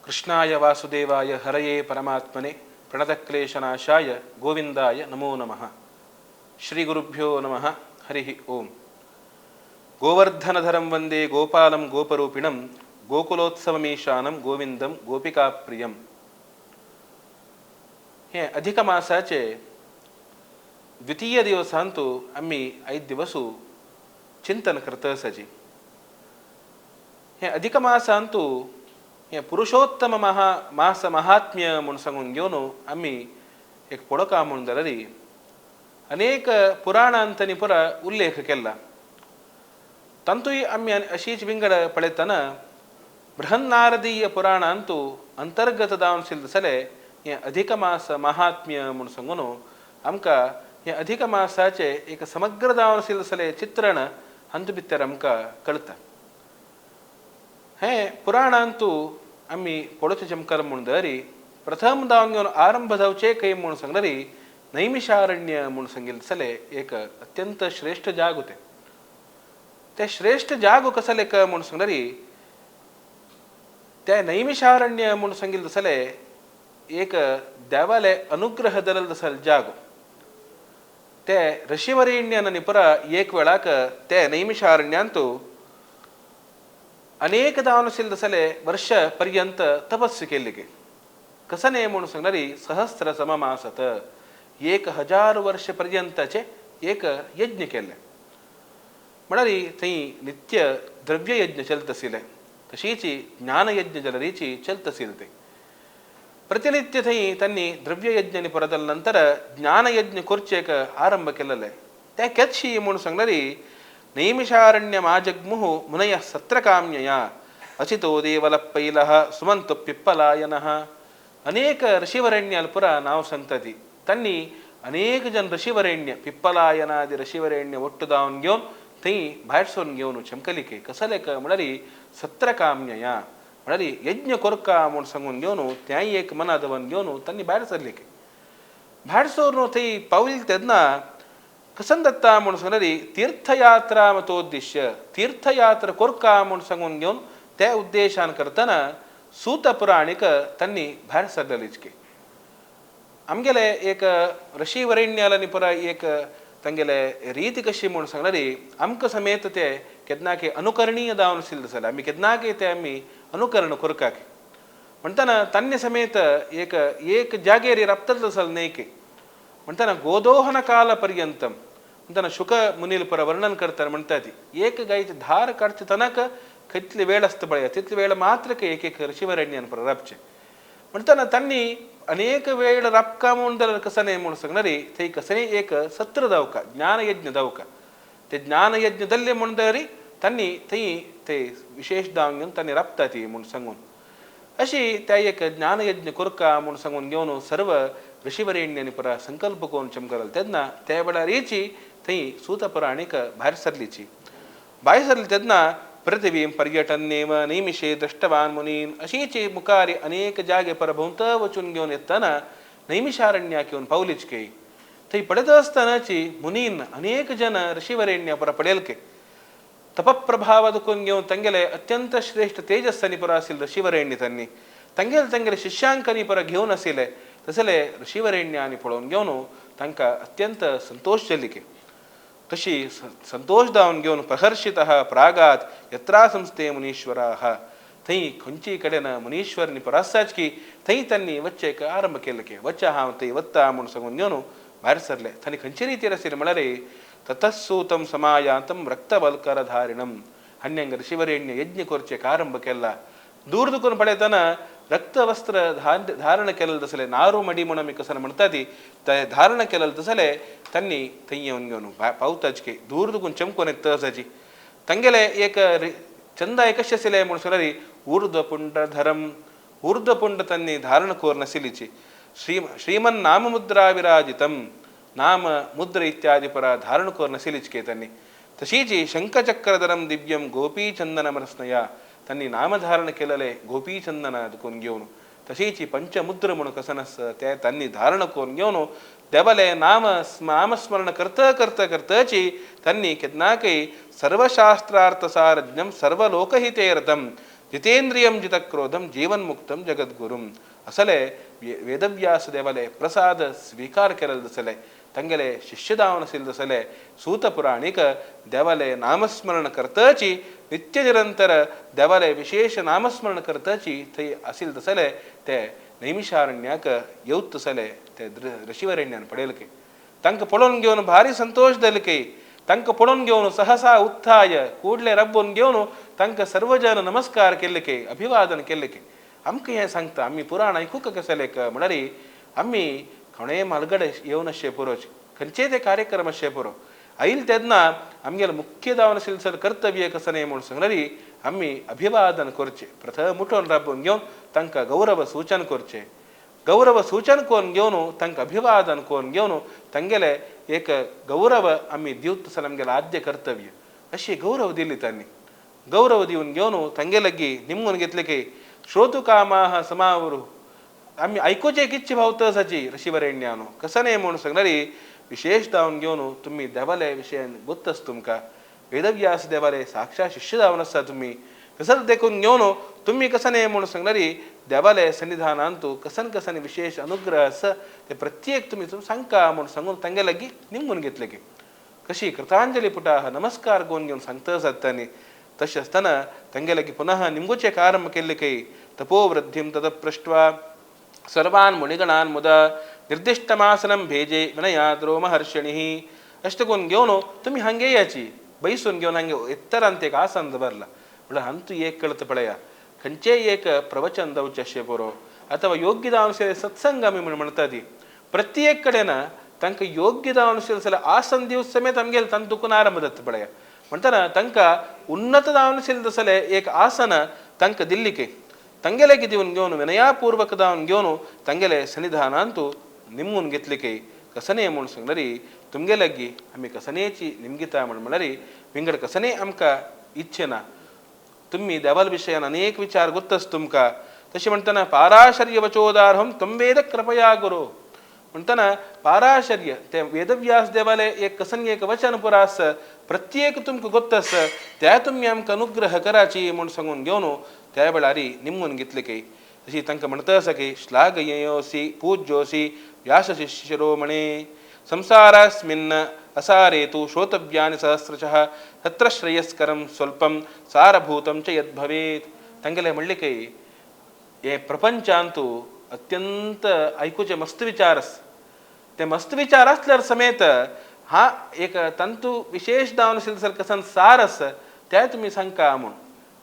कृष्णाय वासुदेवाय हरये परमात्मने प्रणतक्लेशनाशाय गोविंदाय नमो नमः. श्री गुरुभ्यो नमः. हरिः ओಂ. गोवर्धनधरं वंदे गोपालं गोपरूपिणं गोकुलोत्सवमीशानं गोविंदं गोपिकाप्रियं. हे अधिक मासाचे द्वितीय दिवसांतु आम्ही 5 दिवसू चिंतन करत आसाची. हे अधिक मासांतु हे पुरुषोत्तम महा मास महात्म्य म्हूण सांगून घेवन आमी एक पळोवका म्हूण जाल्यार अनेक पुराणांतनी पुरा उल्लेख केला. तांतूय आमी अशीच विंगड पळयतना बृहन्नारदीय पुराणांतु अंतर्गत जावन आशिल्ले हें अधिक मास महात्म्य म्हूण सांगून आमकां हें अधिक मासाचें एक समग्र जावन आशिल्लें चित्रण हातूंत भितर आमकां कळटा. हें पुराणांतु आमी पळोवचें चमकार म्हूण दरी प्रथम जावन घेवन आरंभ जावचें खंय म्हूण सांगल्यार नैमिषारण्य म्हूण सांगिल्लें जाल्यार एक अत्यंत श्रेश्ठ जागो तें. तें श्रेश्ठ जागो कसलें क म्हूण सांगल्यार तें नैमिषारण्य म्हूण सांगिल्लें जाल्यार एक देवाले अनुग्रह दलल आसल जागो. ते ऋषिवरेण्यन निपुरा एक वेळाक ते नैमिषारण्यांतु अनेक दावन आशिल्ले वर्ष पर्यंत तपस्सु केल्ली. कसने म्हूण सांगल्यार सहस्र सममासत 1000 वर्ष पर्यंताचे एक यज्ञ केल्ले. म्हळ्यार थंय नित्य द्रव्ययज्ञ चलत आशिल्ले, तशीच ज्ञानयज्ञ जाल्यारीची चलत आशिल्ले. ते प्रतिनित्य थंय तांणी द्रव्ययज्ञ परतल नंतर ज्ञानयज्ञ करचेक आरंभ केल्ले. ते केदशी म्हूण सांगल्यार नैमिषारण्य माजग्मुः मुनयः सत्रकाम्यया अचितो देवलपैलः सुमंतु पिप्पलायनः. अनेक ऋषिवरेण्याल पुरा नाव सांगता ती. तांणी अनेक जन ऋषिवरेण्य पिप्पलायनादी ऋषिवरेण्य ಒಟ್ಟು ದಾವನ್ घेवन थंय भायर सरून घेवन चमकलिके कसले म्हळ्यार सत्रकाम्यया म्हळ्यार यज्ञ कोरका म्हूण सांगून घेवन त्याय एक मना दवन घेवन तांणी भायर सरले. भायर सरून थंय पावली तेन्ना कसन दत्ता म्हूण सांगल्यार तीर्थयात्रा मतोद्दिश्य तीर्थयात्रा कोरका म्हूण सांगून घेवन त्या उद्देशान करतना सूत पुराणीक तांणी भायर सरलेली. आमगेले एक ऋषिवरेण्याल पुरा एक तांगेले रीती कशी म्हूण सांगल्यार आमकां समेत ते केन्नाके अनुकरणीय जावन आशिल्ले जाल्यार आमी केन्नाके ते आमी अनुकरण करकाक म्हणटना तांणी समेत एक एक जागेर राबतले आसल न्हय की म्हणटना गोदोहन काल पर्यंतम म्हणटना शुक मुनील पुरा वर्णन करतना म्हणटा ती एक गायची धार काडचे तनक कितली वेळ आसता पळय तितली वेळ मात्र एक एक ऋषिवरण्यान पुरा राबचें. म्हणटना तांणी अनेक वेळ राबका म्हूण जाल्यार कसं न्हय म्हूण सांगल्यार थंय कसलें एक सत्र जावका ज्ञानयज्ञ जावका. ते ज्ञानयज्ञ जाल्ले म्हूण जाल्यार तांणी थंय ते विशेश जावन घेवन तांणी राबता ती म्हूण सांगून अशी त्या एक ज्ञानयज्ञ करका म्हूण सांगून घेवन सर्व ऋषिवरेण्यांनी पुरा संकल्प करून चमकल तेन्ना त्या वेळारीची थंय सूतपुराणीक भायर सरलीची. भायर सरली तेन्ना पृथिवीं पर्यटन्नेव नैमिषे दृष्टवान मुनीन अशीची मुखारी अनेक जागे पर भोंवत वचून घेवन येतना नैमिषारण्याक येवन पावलीच के. थंय पडत आसतनाची मुनीन अनेक जन ऋषिवरेण्य पर पडेलके तपप्रभाव दुखून घेवन तांगेले अत्यंत श्रेष्ठ तेजस्सनी पुरा आशिल्ले ऋषिवरेण्य तांणी तांगेले तांगेले शिष्यांकनी पुरा घेवन आशिल्ले तसले ऋषिवरेण्यानी पळोवन घेवन तांकां अत्यंत संतोष जाली की. तशी संतोष जावन घेवन प्रहर्षितः प्रागात यत्रा संस्थे मुनीश्वराः थंय खंयची कडेन मुनीश्वर निपरासाच की थंय तांणी वच्चेक आरंभ केले की वच्चा हांव थंय वत्ता म्हूण सांगून घेवन भायर सरले. तांणी खंयचे रितीर आशिल्ले म्हळ्यार ततस्सूतं समायांतं रक्तवल्करधारिणं हन्यंग ऋषिवरेण्य यज्ञ करचेक आरंभ केला. दूर दुकून पळयतना रक्तवस्त्र धारण केलें तसलें नारू मडी म्हूण आमी कसन म्हणटा ती ते धारण केलें तसलें तांणी थंय येवन घेवन पावताच की दूर दुकून चमकून येता तसाची तांगेले एक चंदाय कशें आशिल्लें म्हूण सांगल्यार ऊर्ध्वपुंडधरम ऊर्ध्वपुंड तांणी धारण करून आशिल्लीची श्रीमन नाममुद्रा विराजितम नाम मुद्र इत्यादी परा धारण करून आशिल्लीच की तांणी. तशीच शंखचक्रधरम दिव्यम गोपीचंदनमरस्नया तांणी नामधारण केलेले गोपीचंदन दुकून घेवन तशीच पंचमुद्र म्हणून कसन आसा ते तांणी धारण करून घेवन देवाले नाम नामस्मरण करत करत करतची तांणी केन्नाकय सर्वशास्त्रार्थसारज्ञम सर्वलोकहितेरतम जितेंद्रियं जितक्रोधं जीवन्मुक्तं जगद्गुरुं असले वेदव्यास देवाले प्रसाद स्वीकार केलेलो दिसले तांगेले शिष्यदावन आशिल्ले दिसले सूत पुराणीक देवाले नामस्मरण करतची नित्य निरंतर देवाले विशेष नामस्मरण करतची थंय आशिल्ले दिसले ते नैमिषारण्याक येवत दिसले ते ऋषिवरण्यान पडयल की तांकां पळोवन घेवन भारी संतोश जाले की तांकां पळोवन घेवन सहसा उत्थाय ಕೂಡಲೇ रब्बून घेवन तांकां सर्वजन नमस्कार केले की अभिवादन केले की आमकां हें सांगता आमी पुराण आयकूंक कसले म्हणल्यार आमी कोणेय मालगडे येवन अशें पुरो खंयचेय ते कार्यक्रम अशें पुरो आयल तेन्ना आमगेलें मुख्य जावन आशिल्लें सर कर्तव्य कसो न्हय म्हूण सांगल्यार आमी अभिवादन करचें प्रथम उठोवन राबोवन घेवन तांकां गौरव सूचन करचें गौरव सूचन करून घेवन तांकां अभिवादन करून घेवन तांगेलें एक गौरव आमी दिवत आसल्यार आमगेलें आद्य कर्तव्य अशी गौरव दिली तांणी गौरव दिवन घेवन तांगे लागीं निमगून घेतले की श्रोतुकामाः समावरू आमी आयकुचें एक इच्छा भावता आसाची ऋषिवरेण्यानो कसो न्हय म्हूण सांगल्यार विशेष जावन घेवन तुमी देवाले विशयान गोत्त आसा तुमकां वेदव्यास देवाले साक्षात शिष्य जावन आसा तुमी तसंच देखून घेवन तुमी कसो न्हय म्हूण सांगल्यार देवाले सन्निधानांतू कसन कसन विशेष अनुग्रह आसा ते प्रत्येक तुमी सांगका म्हूण सांगून तांगे लागीं निमगून घेतले की कशी कृतांजली पुटाः नमस्कार करून घेवन सांगता आसात तांणी तशें आसतना तांगे लागीं पुनः निमगुचें आरंभ केल्लें की तपोवृद्धीं ततः पृष्ट्वा सर्वान् मुनिगणान् मुदा निर्दिष्टमासनं भेजे विनयात् रोमहर्षिणिः अशें करून घेवन तुमी हांगे याची बैसून घेवन हांगे एत्तरांत एक आसन दवरला म्हणल्यार हांतू एक कळत पळया खंयचेय एक प्रवचन जावचें अशें पुरो अथवा योग्य जावन आशिल्लें सत्संग आमी म्हण म्हणटा ती प्रत्येक कडेन तांकां योग्य जावन आशिल्लें जाल्यार आसन दिवस समेत आमगेलें तांकां दुखून आरंभ जाता पळया म्हणटना तांकां उन्नत जावन आशिल्लें तसलें एक आसन तांकां दिल्ली की तांगेले दिवन घेवन विनयापूर्वक जावन घेवन तांगेले सन्निधानांतू निमगून घेतले की कसने म्हूण सांगल्यार तुमगे लागीं आमी कसनेची निमगिता म्हण म्हणल्यार विंगड कसने आमकां इच्छे ना तुमी देवाल विशयान अनेक विचार गोत्तस तुमकां तशें म्हणटना पाराशर्य वचोदार्हं त्वं वेद कृपया गुरो म्हणटना पाराशर्य ते वेदव्यास देवाले एक कसन एक वचन पुरा आस प्रत्येक तुमकां गोत्तस त्या तुमी आमकां अनुग्रह कराची म्हूण सांगून घेवन त्या वेळार निमगून घेतले की तशी तांकां म्हणटा आसा की श्लाघयोसी पूज्योसी व्यासशिष्य शिरोमणे संसारास्मिन् असारे तु श्रोतव्यानि सहस्रशः तत्र श्रेयस्करं स्वल्पं सारभूतं च यद्भवेत् तांगेलें म्हणलें की हे प्रपंचांतू अत्यंत आयकुचें मस्त विचार आसा ते मस्त विचार आसल्यार समेत हा एक तांतू विशेष जावन आशिल्लें सर कसन सार आसा तें तुमी सांगका म्हूण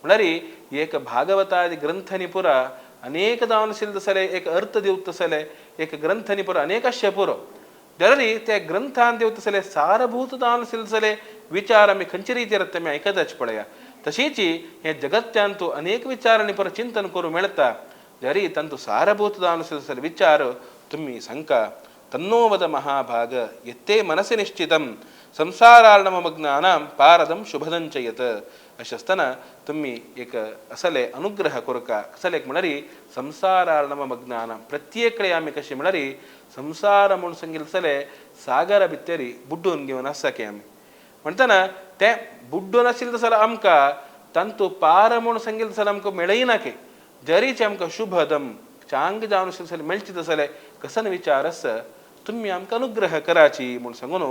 म्हणल्यार एक भागवतादी ग्रंथांनी पुरा अनेक जावन आशिल्लें तसले एक अर्थ दिवत तसले एक ग्रंथांनी पुरो अनेक आसचे पुरो जाल्यार त्या ग्रंथान दिवत तसले सारभूत जावन आशिल्ले तसले विचार आमी खंयचे रितीर आमी आयकताच पळया तशीच हे जगत्यांतू अनेक विचारांनी पुरो चिंतन करूं मेळटा जाल्यार तांतू सारभूत जावन आशिल्ले तसले विचार तुमी सांगका तन्नो वद महाभाग यत्ते मनसि निश्चितं संसारार्णवमग्नानां पारदं शुभदं च यत् अशें आसतना तुमी एक असले अनुग्रह करका कसले एक म्हणल्यार संसारार्णवमग्नानां प्रत्येक कडेन आमी कशें म्हणल्यार संसार म्हूण सांगिल्लें तसले सागरा भितर बुड्डून घेवन आसा की आमी म्हणटना तें बुड्डून आशिल्लें तसो आमकां तांतू पार म्हूण सांगिल्लें तसो आमकां मेळयना की जरीच आमकां शुभदम चांग जावन आशिल्लें मेळचें तसलें कसन विचार आसा तुमी आमकां अनुग्रह कराची म्हूण सांगून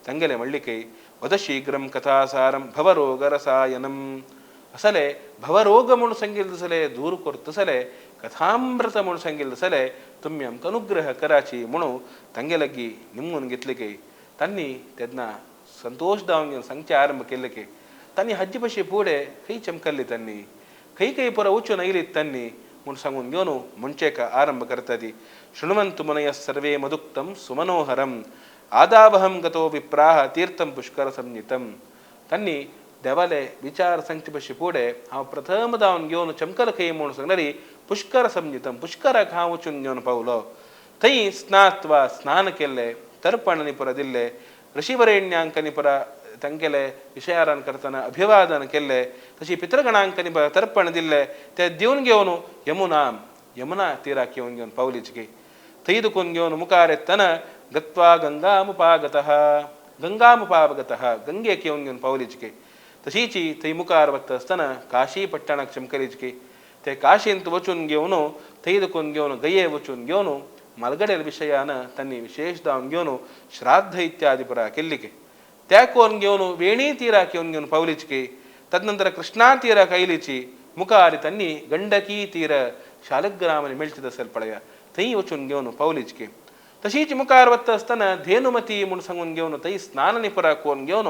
तांगेलें म्हणलें की वद शीघ्रं कथासारं भवरोगरसायनं असले भवरोग म्हूण सांगिल्लें तसले दूर करता तसले कथामृत म्हूण सांगिल्लें तसले तुमी आमकां अनुग्रह कराची म्हणून तांगे लागीं निमगून घेतले की तांणी तेन्ना संतोश जावन घेवन सांगचें आरंभ केलें की तांणी हाजे पशी फुडें खंय चमकल्ली तांणी खंय खंय पुरो वचून आयली तांणी म्हूण सांगून घेवन म्हणचें आरंभ करता ती शृण्वन्तु मुनयः सर्वे मदुक्तं सुमनोहरम् आदावहं गतो विप्राः तीर्थं पुष्कर संज्ञितं तांणी देवाले विचार सांगचे पशी फुडें हांव प्रथम जावन घेवन चमकल खंय म्हूण सांगल्यार पुष्कर संज्ञितं पुष्कराक हांव वचून घेवन पावलो थंय स्नात्वा स्नान केल्लें तर्पण पुरा दिल्लें ऋषिवरेण्यांकांनी पुरा तांगेले विशयारान करतना अभिवादन केल्लें तशी पितृगणांकांनी पुरा तर्पण दिल्लें तें दिवन घेवन यमुना यमुना तिराक येवन घेवन पावलीच की थंय दुखून घेवन मुखार येतना गत्वा गंगामुपागतः गंगामुपागतः गंगेक येवन घेवन पावलीच की तशीच थंय मुखार वता आसतना काशी पट्टणाक चमकलीच की ते काशींत वचून घेवन थंय देखून घेवन गये वचून घेवन मालगडेल विशयान तांणी विशेष जावन घेवन श्राद्ध इत्यादी पुरा केल्ली की त्या कोन घेवन वेणी तीराक येवन घेवन पावलीच की तदनंतर कृष्णा तीराक आयलीची मुखार तांणी गंडकी तीर शालग्रामाने मेळचे असेल पळया थंय वचून घेवन पावलीच की तशीच मुखार वता आसतना धेनुमती म्हूण सांगून घेवन थंय स्नान निपरा कोरून घेवन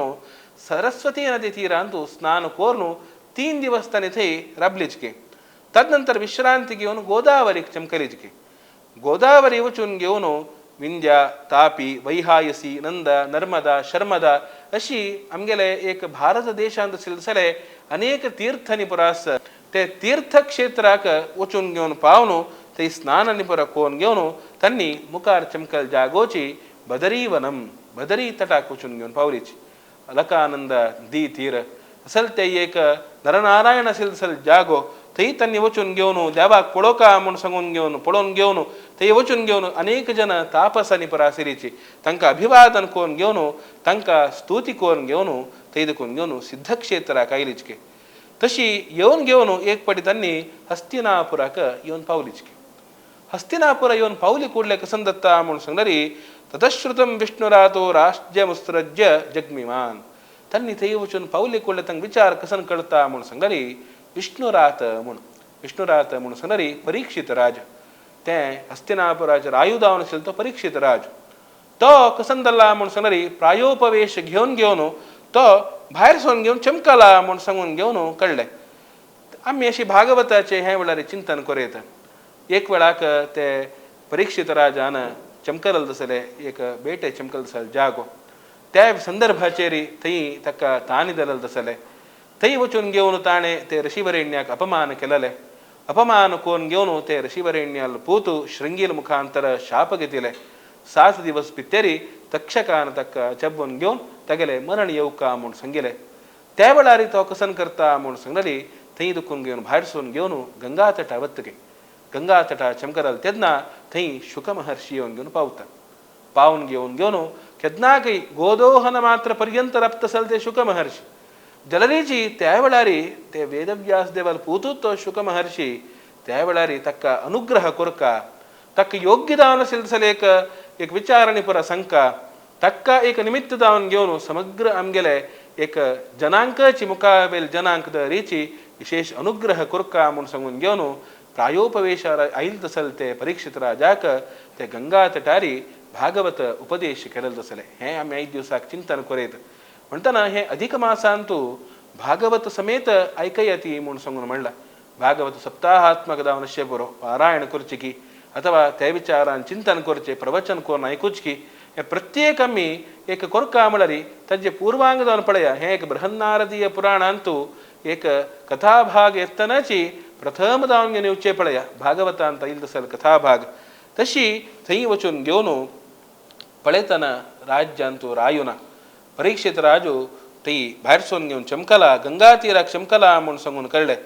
सरस्वती नदी तीरांतू स्नान करून 3 दिवस तांणी थंय राबलीच की तदनंतर विश्रांती घेवन गोदावरीक चमकलीच की गोदावरी वचून घेवन विंध्या तापी वैहायसी नंदा नर्मदा शर्मदा अशी आमगेले एक भारत देशांत सिलसिले अनेक तीर्थांनी पुरा आसा ते तीर्थक्षेत्राक वचून घेवन पावन थंय स्नान आनी पुरा कोरून घेवन तांणी मुखार चमकल जागोची बदरीवनम बदरी तटाक वचून घेवन पावलीची अलकानंद दी तीर असल ते एक नरनारायण असेल असल जागो थंय तांणी वचून घेवन देवाक पळोवका म्हूण सांगून घेवन पळोवन घेवन थंय वचून घेवन अनेक जन तापसांनी पुरा आशिल्लीची तांकां अभिवादन करून घेवन तांकां स्तुती करून घेवन थंय देखून घेवन सिद्धक्षेत्राक आयलीच की तशी येवन घेवन एक पाटी तांणी हस्तिनापुराक येवन पावलीच की हस्तिनापुरा येवन पावली ಕೂಡಲೇ कसन दत्ता म्हूण सांगणारी ततश्रुतम विष्णुरातो राष्ट्रमुत्सृज्य जग्मिमान तांणी थंय वचून पावली ಕೂಡಲೇ तांकां विचार कसन कळता म्हूण सांगणारी विष्णुरात म्हूण विष्णुरात म्हूण सांगणारी परीक्षित राज तें हस्तिनापुराचेर आयुधावन आशिल्लो तो परीक्षित राज तो कसन दल्ला म्हूण सांगणारी प्रायोपवेश घेवन घेवन तो भायर सरून घेवन चमकला म्हूण सांगून घेवन कळ्ळें. आमी अशी भागवताचें हें वेळार चिंतन करयत एक वेळाक ते परीक्षित राजान चमकरल तसले एक बेटे चमकल तसले जागो त्या संदर्भाचेर थंय ताका ताणी दिलें तसले थंय वचून घेवन ताणें ते ऋषिवरेण्याक अपमान केलेले अपमान करून घेवन ते ऋषिवरेण्याल पूत शृंगील मुखांतर शाप घेतिले 7 दिवस भितरी तक्षकान ताका चब्बून घेवन तागेले मरण येवका म्हूण सांगिलें. त्या वेळार तो कसन करता म्हूण सांगली थंय दुखून घेवन भायर सरून घेवन गंगा तटा वतगे गंगा तटा चमकरल तेन्ना थंय शुक महर्षी येवन घेवन पावता पावन घेवन घेवन केन्नाकय गोदोहन मात्र पर्यंत रप्त ते शुक महर्षी जलरीची त्या वेळार ते वेदव्यास देवाल पूतूत तो शुक महर्षी त्या वेळार ताका अनुग्रह कोरका ताका योग्य दावन सिलसले एक एक विचारणी पुरा संका ताका एक निमित्त दावन घेवन समग्र आमगेले एक जनांकाची मुखावेल जनांक दरीची विशेष अनुग्रह कोरका म्हूण सांगून घेवन प्रायोपवेशार आयल तसल ते परीक्षित राजाक ते गंगा तटारी भागवत उपदेश केलें तसले हें आमी आयज दिवसाक चिंतन करयत म्हणटना हें अधिक मासांतू भागवत समेत आयकयती म्हूण सांगून म्हणलां. भागवत सप्ताहात्मक जावन अशें बरो पारायण करचें की अथवा त्या विचारान चिंतन करचें प्रवचन करून आयकुचें की हें प्रत्येक आमी एक कोरका म्हळ्यार ताजें पूर्वांग जावन पळया हें एक बृहन्नारदीय पुराणांतू एक कथाभाग येतनाची प्रथम जावन घेवन येवचें पळया भागवतांत आयिल्लो तसल कथाभाग तशी थंय वचून घेवन पळयतना राज्यांतू रायुना परीक्षित राजू थंय भायर सरून घेवन चमकला गंगा तीराक चमकला म्हूण सांगून कळ्ळें.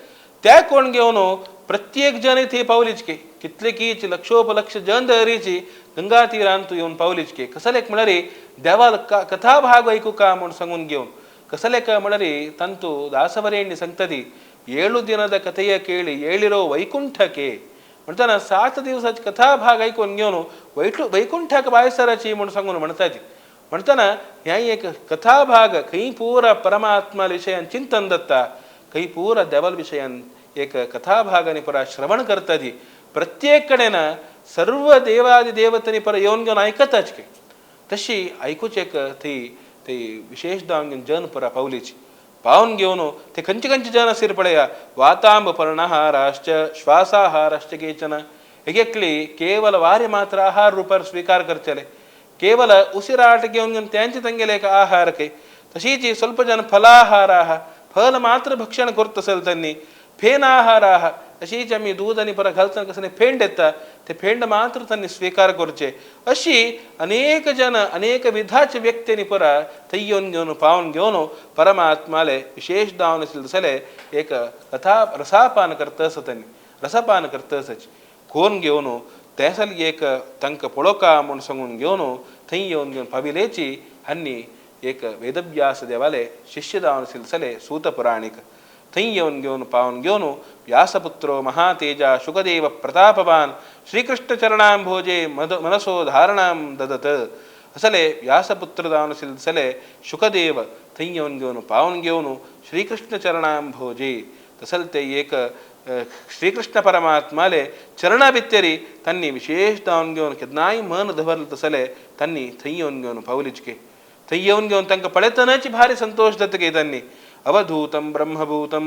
त्या कोण घेवन प्रत्येक जन थंय पावलीच की कितलेकीच लक्षोपलक्ष जन दरीची गंगा तीरांत येवन पावलीच की कसलेक म्हळ्यार देवाल कथाभाग ऐकूका म्हूण सांगून घेवन कसलेक म्हळ्यार ತಂತು ದಾಸವರೇಣ್ಯ ಸಂತತಿ 7 ದಿನದ ಕಥೆಯ ಕೇಳಿ ಏಳಿರೋ ವೈಕುಂಠಕ್ಕೆ म्हणताना 7 दिवसाची कथाभाग ऐकून घेवन वैकुंठाक बायसराची म्हूण सांगून म्हणताची म्हणताना ह्या एक कथाभाग खंय पुरा परमात्मा विशयान चिंतन दत्ता खंय पुरा देवल विशयान एक कथाभागाने पुरा श्रवण करता ती प्रत्येक कडेन सर्व देवादी देवतनी पर येवन घेवन आयकताच की तशी आयकूच एक थंय थंय विशेष जावन घेवन जन पुरा पावलीची पावन घेवन ते खंयचे खंयचे जन आसीर पळया वातांब पर्णहाराश्च श्वासाहाराश्च केचन एक एकली केवल वारे मात्र आहार रूपार स्वीकार करचेले केवल उसिराट घेवन घेवन त्यांचे तांगेले एक आहार खंय तशीच ಸ್ವಲ್ಪ जन फलाहाराः फल मात्र भक्षण करता असेल त्यांनी फेनाहाराः तशीच आमी दूद आनी परत घालतना कसले फेंड येता ते फेंड मात्र त्यांनी स्वीकार करचे अशी अनेक जन अनेक विधाचे व्यक्तींनी परा थंय येवन घेवन पावन घेवन परमात्माले विशेष दावन आशिल्ले तसले एक कथा रसापान करता आसा त्यांनी रसपान करता आसाची कोण घेवन तें एक तांकां पळोवका म्हूण सांगून घेवन थंय येवन घेवन पाविलेची आनी एक वेदव्यास देवाले शिष्य जावन आशिल्ले तसले सूत पुराणीक थंय येवन घेवन पावन घेवन व्यासपुत्रो महातेजा शुकदेव प्रतापवान श्रीकृष्ण चरणांभोजे मद मनसो धारणां ददत असले व्यासपुत्र जावन आशिल्ले शुकदेव थंय येवन घेवन पावन घेवन श्रीकृष्ण चरणांभोजे तसल ते एक श्रीकृष्ण परमात्माले चरणा भितरी तांणी विशेष जावन घेवन केन्नाय मन दवरलें तसले तांणी थंय येवन घेवन पावलीचके थंय येवन घेवन तांकां पळयतनाच भारी संतोश जाता तांणी अवधूतं ब्रह्मभूतं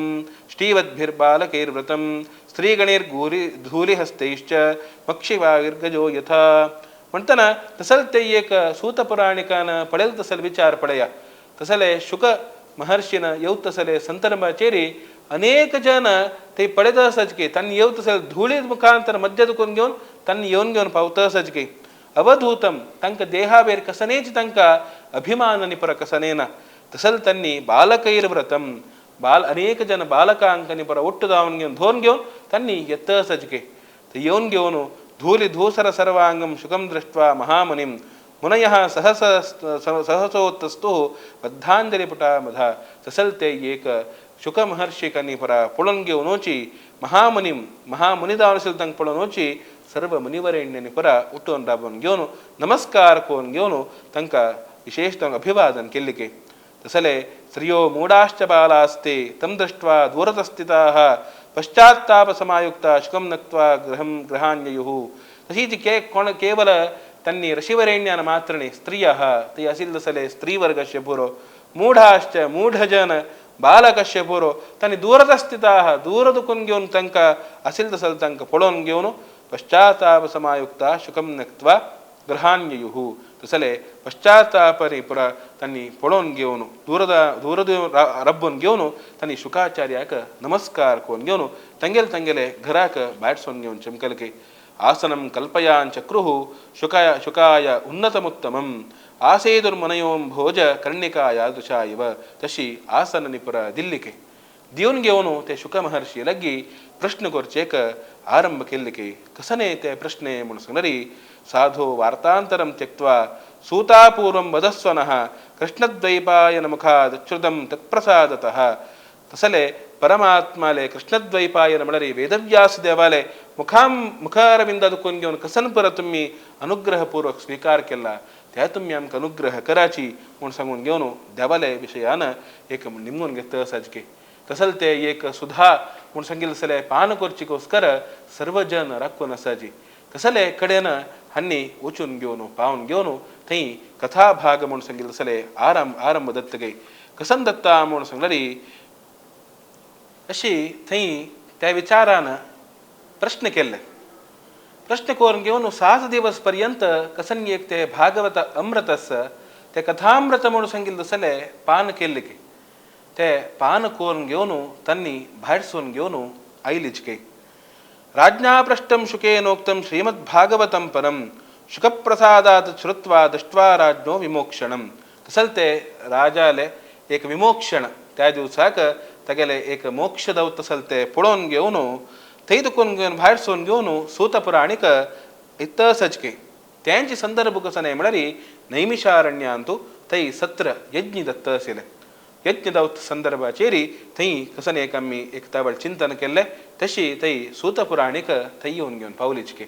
श्रीवद्भिर्बालकैर्व्रतं स्त्रीगणैर्गूरि धूलिहस्तैश्च पक्षिवागिर्गजो यथा म्हणटना तसल ते एक सूतपुराणिकान पळयल तसल विचार पळया तसले शुक महर्षीन येवत तसले संदर्भाचेरी अनेक जन ते पळयत आसाच की तांणी येवत तसले धुळी मुखांतर मध्य दुखून घेवन तांणी येवन घेवन पावता आसाच की अवधूतम तांकां देहावेर कसनेच तांकां अभिमान आनी पर कसनेना तसल तांणी बालकैर्व्रतम बाल अनेक जन बालकांक आनी पर ಒಟ್ಟು जावन घेवन धोवन घेवन तांणी येत आसाच की ते येवन घेवन धूलि धूसर सर्वांगं शुकं दृष्ट्वा महामुनिं मुनयः सहसोत्तस्तु बद्धांजलिपुटामधा तसल ते एक शुक महर्षिकनी परा पळोवन घेवनोची महामुनिं महामुनि जावन आशिल्ले तांकां पळोवनोची सर्व मुनिवरेण्यांनी परा उठोवन राबोवन घेवन नमस्कार करून घेवन तांकां विशेष तांकां अभिवादन केल्लें की तसले स्त्रियो मूढाश्च बालास्ते तं दृष्ट्वा दूरतस्थिताः पश्चात्तापसमायुक्ता शुकं नक्त्वा गृहं गृहान्ययुः तशीच के कोण केवल तन्नी ऋषिवरेण्यान मात्रणे स्त्रियः ते आशिल्ले तसले स्त्रीवर्गस्य पुरो मूढाश्च मूढजन बालकस्य पुरो तांणी दूरतस्थिताः दूर दुखून घेवन तांकां आशिल्ले तसले तांकां पळोवन घेवन पश्चात्तापसमायुक्ता शुकं नक्त्वा गृहान्ययुः तसले पश्चात्तापनी पुरा तांणी पळोवन घेवन दूರದ दूರದ रब्बून घेवन तांणी शुकाचार्याक नमस्कार करून घेवन तांगेले तांगेले घराक भायर सोन घेवन चमकलके आसनं कल्पयान चक्रुः शुकाय शुकाय उन्नतमुत्तमम् आसेदुर्मनयों भोज कर्णिकाया दृशा इव तशी आसन निपुर दिल्लिके दिवन घेवन ते शुक महर्षी लग्गी प्रश्न करचेक आरंभ केल्लिके कसने ते प्रश्ने म्हूण सांगरी साधो वार्तांतरं त्यक्त्वा सूतापूर्वं वदस्वनः कृष्णद्वैपायन मुखादच्युतं तत्प्रसादतः तसले परमात्माले कृष्णद्वैपायन म्हणरी वेदव्यास देवाले मुखां मुखारविंद दुखून घेवन कसन पर तुम्ही अनुग्रहपूर्वक स्वीकार केला त्या तुम्ही आमकां अनुग्रह कराची म्हूण सांगून घेवन देवाले विशयान एक निमगून घेत आसाचके तसल ते एक सुधा म्हूण सांगिल्ले तसले पान करचीकोस्कर सर्वजन राखून आसाची तसले कडेन हांणी वचून घेवन पावन घेवन थंय कथाभाग म्हूण सांगिल्ले तसले आरंभ दत्तगे कसन दत्ता म्हूण सांगल्यारी अशी थंय त्या विचारान प्रश्न केल्ले प्रश्न करून घेवन 7 दिवस पर्यंत कसन एक ते भागवत अमृतस ते कथामृत म्हणून सांगिल्ले तसले पान केल्ले की ते पान करून घेवन तांणी भायर सोन घेवन आयलीच की राज्ञापृष्टं शुकेनोक्तं श्रीमद्भागवतं परं शुकप्रसादात् श्रुत्वा दृष्ट्वा राज्ञो विमोक्षणं तसल ते राजाले एक विमोक्षण त्या दिवसाक तागेले एक मोक्ष दवत तसल ते पळोवन घेवन थंय दुखून घेवन भायर सोन घेवन सूतपुराणीक इत्त सचके त्यांचे संदर्भ कसो म्हळ्यार नैमिषारण्यांतु थंय सत्र यज्ञ दत्त आशिल्लें यज्ञ दौत संदर्भाचेरी थंय कसन एक आमी एक तवळ चिंतन केल्लें तशी थंय सूतपुराणीक थंय येवन घेवन पावलीचके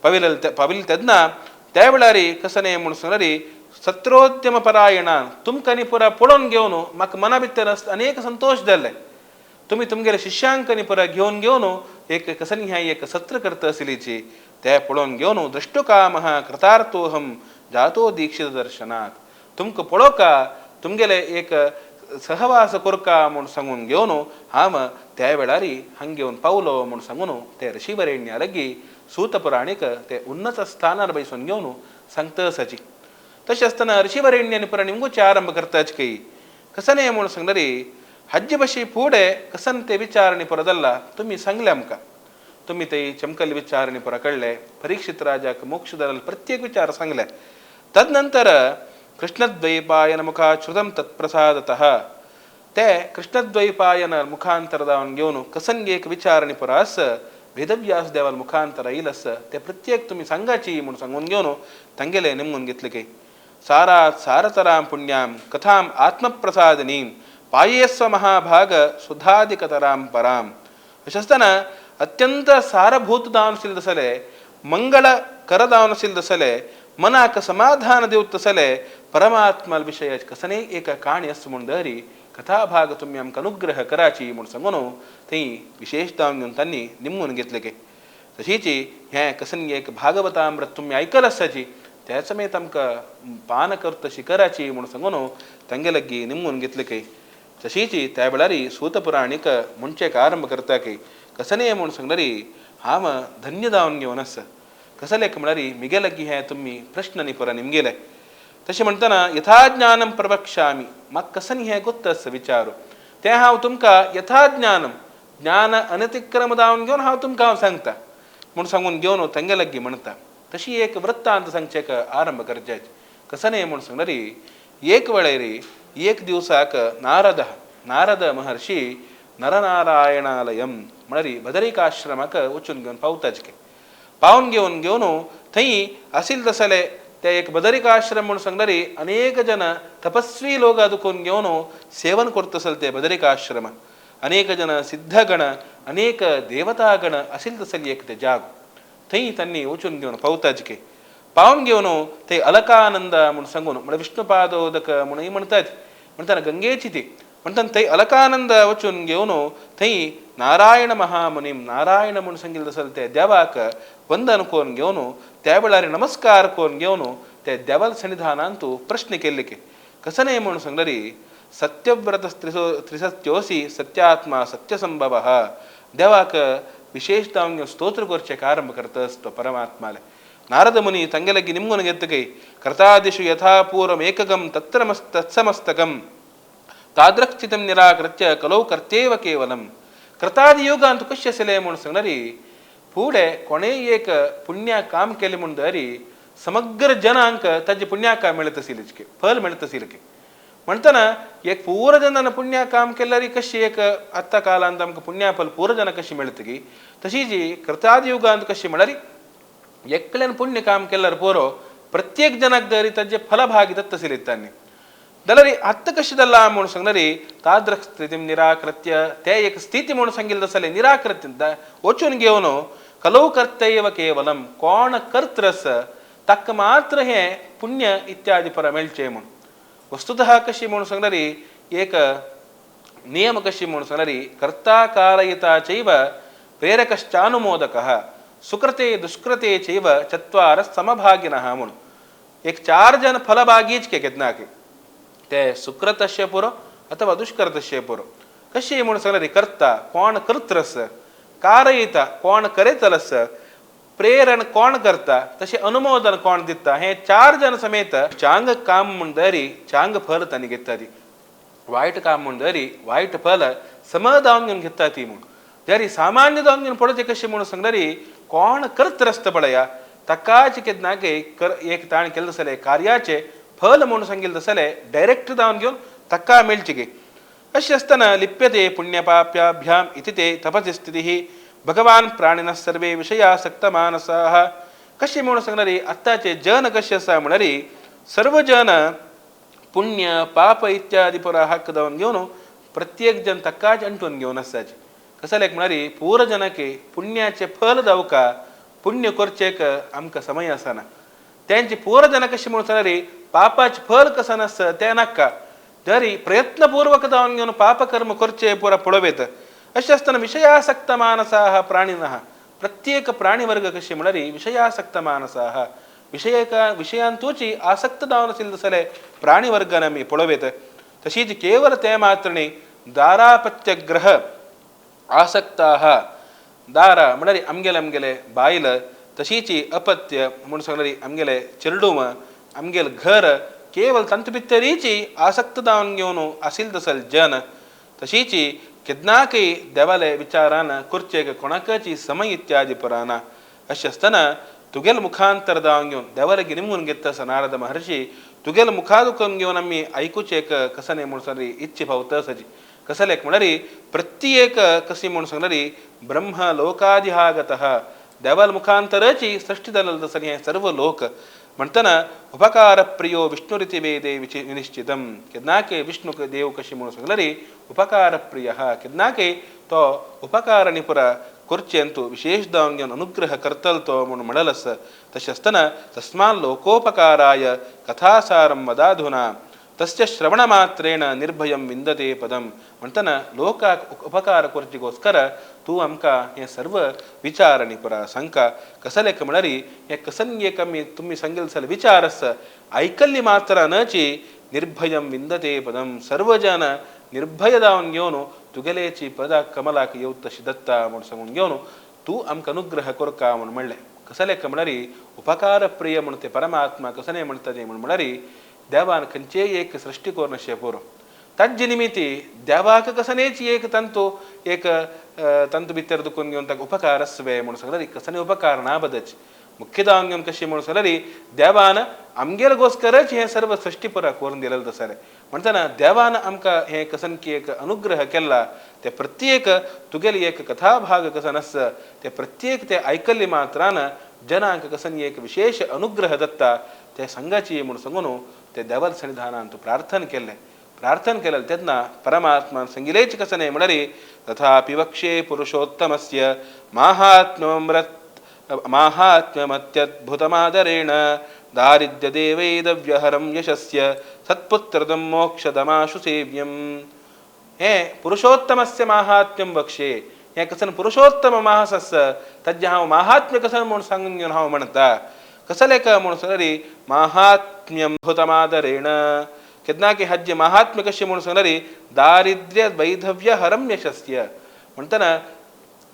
पाविल पाविल तेन्ना त्या वेळार कसने म्हूण सांगल्यार सत्रोद्यम परायणान तुमकां न्ही पुरा पळोवन घेवन म्हाका मना भितर अनेक संतोश जाल्ले तुमी तुमगेले शिष्यांक न्ही पुरा घेवन घेवन एक कसन ह्या एक सत्र करता आशिल्लीची ते पळोवन घेवन दृष्टुकामः कृतार्थोहम जातो दीक्षित दर्शनात् तुमकां पळोवका तुमगेले एक सहवास करका म्हूण सांगून घेवन हांव त्या वेळार हांग घेवन पावलो म्हूण सांगून ते ऋषिवरेण्या लागीं सूतपुराणीक ते उन्नत स्थानार बैसून घेवन सांगता आसाची तशें आसतना ऋषिवरेण्यानी पुरा निमगोचे आरंभ करताच की कसने म्हूण सांगल्यार हाजे बशी फुडें कसन ते विचारणी पुरा जाल्ला तुमी सांगले आमकां तुमी ते चमकल विचारणी पुरा कळ्ळे परीक्षित राजाक मोक्ष जाल्लो प्रत्येक विचार सांगले तदनंतर कृष्णद्वैपायन मुखाश्रुतं तत्प्रसादतः ते कृष्णद्वैपायन मुखांतर जावन घेवन कसन एक विचारणी पुरा आस वेदव्यास देवाल मुखांतर आयिल्लें आसा ते प्रत्येक तुमी सांगाची म्हूण सांगून घेवन तांगेले निमगून घेतले की सारात सारतरां पुण्यां कथां आत्मप्रसादिनीं पायेस्व महाभाग सुधाधिकतरां परां. अशें आसतना अत्यंत सारभूत जावन आशिल्लें तसलें मंगळ कर जावन आशिल्लें तसलें मनाक समाधान दिवत तसलें परमात्मा विशय कसने एक काणी आसा म्हूण दरी कथाभाग तुमी आमकां अनुग्रह कराची म्हूण सांगून थंय विशेश जावन घेवन तांणी निमगून घेतलें की. तशीच हें कसन एक भागवतामृत तुमी आयकल आसताची त्याच समेत आमकां पान करतशी कराची म्हूण सांगून तांगे लागीं निमगून घेतलें की. तशीच त्या वेळार सूतपुराणीक म्हणचेक आरंभ करता की कसने म्हूण सांगल्यार हांव धन्य जावन घेवन आसा. कसलेक म्हळ्यार मिगे लागीं हें तुमी प्रश्न न्ही पुरा निमगेले. तशें म्हणटना यथाज्ञानम प्रवक्ष्यामि म्हाका कसन हें गोत्त आसा विचारू तें हांव तुमकां यथाज्ञानम ज्ञान अनतिक्रम जावन घेवन हांव तुमकां हांव सांगता म्हूण सांगून घेवन तांगे लागीं म्हणटा. तशी एक वृत्तांत सांगचेक आरंभ करचें कसने म्हूण सांगल्यार एक वेळार एक दिवसाक नारद नारद महर्षी नरनारायणालयम म्हळ्यार बदरिकाश्रमाक वचून घेवन पावताचे. पावन घेवन घेवन थंय आशिल्ले तसले ते एक बदरिकाश्रम म्हूण सांगल्यार अनेक जन तपस्वी लोक दुखून घेवन सेवन करता आसले ते बदरिकाश्रम अनेक जन सिद्धगण अनेक देवतागण आशिल्ले तसले एक ते जागो थंय तांणी वचून घेवन पावताचे. पावन घेवन थंय अलकानंद म्हूण सांगून म्हळ्यार विष्णुपादोदक म्हणून म्हणटात म्हणटाना गंगेची ती म्हणटाना थंय अलकानंद वचून घेवन थंय नारायण महामुनीम नारायण म्हूण सांगिल्लें आसलें ते देवाक वंदन करून घेवन त्या वेळार नमस्कार करून घेवन ते देवाल सन्निधानांत प्रश्न केल्ले की कसने म्हूण सांगल्यार सत्यव्रत त्रिसत्योसी सत्यात्मा सत्यसंभव देवाक विशेष जावन घेवन स्तोत्र करचें आरंभ करता आसतो परमात्माले. नारद मुनी तांगे लागीं निमगून घेतकय कर्तादिषु यथा पूर्वम् एकगम तत्र तत्समस्तकम तादृक्षितं निराकृत्य कलौ कर्तेव केवलम. कृतादियोगांत कशें आसलें म्हूण सांगल्यार फुडें कोणेय एक पुण्य काम केलें म्हूण दरी समग्र जनांक ताजें पुण्य काम मेळत आशिल्लें फल मेळत आशिल्लें. म्हणटना एक पूर जनान पुण्य काम केल्यार कशी एक आत्तां कालांत आमकां पुण्य फल पूर जनां कशी मेळटकी तशी जी कृतादियुगांत कशी म्हळ्यार एकल्यान पुण्य काम केल्यार पुरो प्रत्येक जनाक दरी ताजें फलभागी दत्त आशिल्लें तांणी. जाल्यार आत्तां कशें जालां म्हूण सांगल्यार तादृक् स्थितीं निराकृत्य ते एक स्थिती म्हूण सांगिल्लें आसलें निराकृत्य वचून घेवन कलौ कर्तैव केवलम कोण कर्तृ आसा ताका मात्र हें पुण्य इत्यादी परा मेळचें म्हूण. वस्तुतः कशी म्हूण सांगल्यार एक नियम कशी म्हूण सांगल्यार कर्ता कारयिता चैव प्रेरकश्चानुमोदकः सुकृते दुष्कृते चैव चत्वारः समभागिनः म्हूण. एक चार जन फलभागीच के केन्नाकी ते सुकृतस्य पुरो अथवा दुष्कृतस्य पुरो. कशी म्हूण सांगल्यार कर्ता कोण कर्तृ आसा कारयिता कोण करयतलो आसा प्रेरण कोण करता तशें अनुमोदन कोण दिता हें चार जन समेत चांग काम म्हूण दरी चांग फल तांणी घेता ती वायट काम म्हूण दरी वायट फल सम जावन घेवन घेता ती म्हूण. जरी सामान्य जावन घेवन पळोवचें कशें म्हूण सांगल्यार कोण कर्तृ आसता पळया ताकाच केन्नाकय कर एक ताणें केल्लें आसलें कार्याचें फल म्हूण सांगिल्लें आसलें डायरेक्ट जावन घेवन ताका मेळचें की. अशें आसतना लिप्यते पुण्यपाप्याभ्याम इति ते तपसि स्थितिः भगवान प्राणिनः सर्वे विषयासक्तमानसाः. कशें म्हूण सांगल्यार आतांचे जन कशें आसा म्हळ्यार सर्व जन पुण्य पाप इत्यादी पुरा हक्क जावन घेवन प्रत्येक जन ताकाच अंटून घेवन आसताचे. कसलेक म्हळ्यार पूर जनाक पुण्याचें फल जावका पुण्य करचेक आमकां समय आसना. तेंचे पूर जन कशें म्हूण सांगल्यार पापाचें फल कसं नासता तें नाका जरी प्रयत्नपूर्वक जावन घेवन पापकर्म करचें पुरा पळोवयत. अशें आसतना विशयासक्त मानसाः प्राणिनः प्रत्येक प्राणिवर्ग कशें म्हळ्यार विशयासक्त मानसाः विशयका विशयांतूच आसक्त जावन आशिल्लें तसले प्राणिवर्गान आमी पळोवयत. तशीच केवल ते मात्र न्ही दारापत्यग्रह आसक्ताः दारा म्हळ्यार आमगेले आमगेले बायल तशीच अपत्य म्हूण सांगल्यार आमगेले चेरडूम आमगेलें घर केवल तांचे भितरीच आसक्त जावन घेवन आशिल्ले तसले जन. तशीच केन्नाकय देवाले विचारान करचेक कोणाकच समय इत्यादी पुराना. अशें आसतना तुगेले मुखांतर जावन घेवन देवा लागीं निमगून घेता आसा नारद महर्षी तुगेले मुखार करून घेवन आमी आयकुचें कसने म्हूण सांगल्यार इच्छे पावता आसाची. कसलेक म्हळ्यार प्रत्येक कशी म्हूण सांगल्यार ब्रह्म लोकादिहागतः देवाल मुखांतरची सृष्टी जालेलो आसा हें सर्व लोक. म्हणटना उपकार प्रियो विष्णुरिति वेदे विनिश्चितम केन्नाके विष्णु देव कशी म्हणून सांगलें उपकार प्रिय केन्नाके तो उपकार निपुरा करचेंतु विशेष जावन घेवन अनुग्रह करतलो तो म्हणून म्हणल आसा. तशें आसतना तस्मात् लोकोपकाराय कथासारं वदाधुना तस्य श्रवणमात्रेण निर्भयं विंदते पदम म्हणटना लोकाक उपकार करचेगोस्कर तूं आमकां हें सर्व विचार निपुरा सांगका. कसलें म्हळ्यार हें कसन एक आमी तुमी सांगिल्ले जाल्यार विचार आसा आयकल्ली मात्रा नची निर्भयं विंदते पदम सर्व जन निर्भय जावन घेवन तुगेलेची पदा कमलाक येवत तशी दत्ता म्हूण सांगून घेवन तूं आमकां अनुग्रह करका म्हूण म्हणलें. कसलें म्हळ्यार उपकार प्रिय म्हूण ते परमात्मा कसलें म्हणटा तें म्हूण म्हळ्यार देवान खंयचेय एक सृश्टी करून अशें पुरो ताजे निमित्ती देवाक कसनेच एक तंतू एक तंतू भितर दुखून घेवन ताका उपकार आसवे म्हूण सांगल्यार कसने उपकार ना बदच मुख्य जावन घेवन कशें म्हूण सांगल्यार देवान आमगेले गोस्करच हें सर्व सृश्टी पुरा करून दिलेलें तसलें. म्हणटना देवान आमकां हें कसन की एक अनुग्रह केला ते प्रत्येक तुगेली एक कथाभाग कसन आसा ते प्रत्येक ते आयकल्ले मात्रान जनांक कसन एक विशेष अनुग्रह दत्ता ते सांगाची म्हूण सांगून ते देवाल सन्निधानान तूं प्रार्थना केल्लें. प्रार्थना केलें तेन्ना परमात्मान सांगिलेच कसने म्हळ्यार तथापि वक्षे पुरुषोत्तमस्य माहात्म्यमत्यद्भुतमादरेण दारिद्र्यदेवैदव्यहरं यशस्य सत्पुत्रदं मोक्षदमाशु सेव्यं. हें पुरुषोत्तमस्य माहात्म्यं वक्षे हें कसन पुरुषोत्तम माहास तज्ञ हांव माहात्म्य कसन म्हूण सांगून घेवन हांव म्हणटा. कसलें काय म्हूण सांगल्यार माहात्म्यं भूतमादरेण केन्ना की हाज्जे माहात्म्य कशें म्हूण सांगल्यार दारिद्र्य वैधव्य हरम यशस्य म्हणटना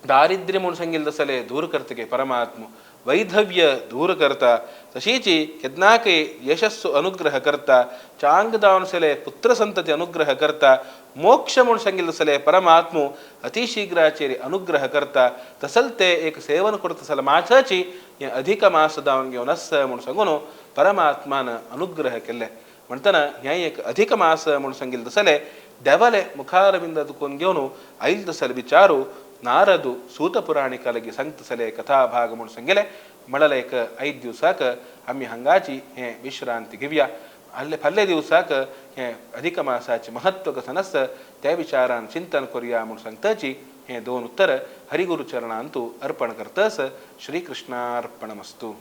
दारिद्र्य म्हूण सांगिल्लें तसलें दूर करता गे परमात्मा वैधव्य दूर करता तशीच केन्नाकय यशस्सु अनुग्रह करता चांग जावन सले पुत्र संतती अनुग्रह करता मोक्ष म्हूण सांगिल्लें तसलें परमात्मो अतिशीघ्राचेर अनुग्रह करता तसल ते एक सेवन करता जाल्यार मासाची हें अधिक मास जावन घेवन आसा म्हूण सांगून परमात्मान अनुग्रह केल्ले. म्हणटना हें एक अधिक मास म्हूण सांगिल्लें तसलें देवाले मुखारविंद दुखून घेवन आयिल्ले तसले विचारू नारदु सूत पुराणिका लागी सांगतसले कथा भाग म्हूण सांगिल्लें. म्हणलें एक 5 दिवसाक आमी हांगाची हें विश्रांती घेवया आल्ले फाल्ले दिवसाक हें अधिक मासाचें महत्व कशें आसता त्या विचारान चिंतन करुया म्हूण सांगताची हें 2 उत्तर हरिगुरु चरणांतु अर्पण करतस. श्रीकृष्णार्पणमस्तु.